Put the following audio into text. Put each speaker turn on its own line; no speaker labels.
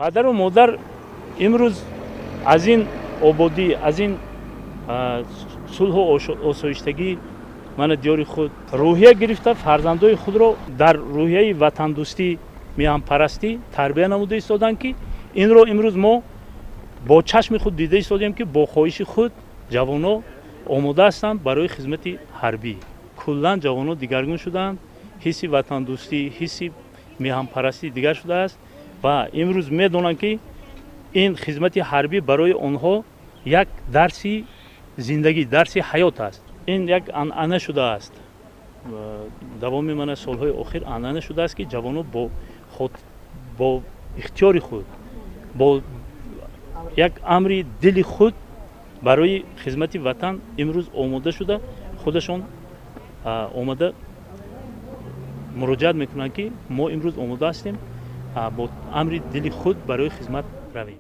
Падару модар имрӯз аз ин ободӣ, аз ин сулҳу осоиштагӣ мана диёри худ рӯҳия гирифта, фарзандои худро дар рӯҳияи ватандӯстӣ, миҳанпарастӣ тарбия намуда истоданд, ки инро имрӯз мо бо чашми худ дида истодем, ки бо хоҳиши худ ҷавонҳо омода ҳастанд барои хизмати ҳарбӣ. Куллан ҷавонҳо дигаргун шуданд, ҳисси ватандӯстӣ, ҳисси миҳанпарастӣ дигар шудааст ва имрӯз медонанд, ки ин хизмати ҳарбӣ барои онҳо як дарси зиндагӣ, дарси ҳаёт аст. Ин як анъана шудааст, давоми мана солҳои охир анъана шудааст, ки ҷавонҳо бо ихтиёри худ, бо як амри дили худ барои хизмати ватан имрӯз омода шуда, худашон омада муроҷиат мекунанд, ки мо имрӯз омода ҳастем бо амри дили худ барои хизмат равем.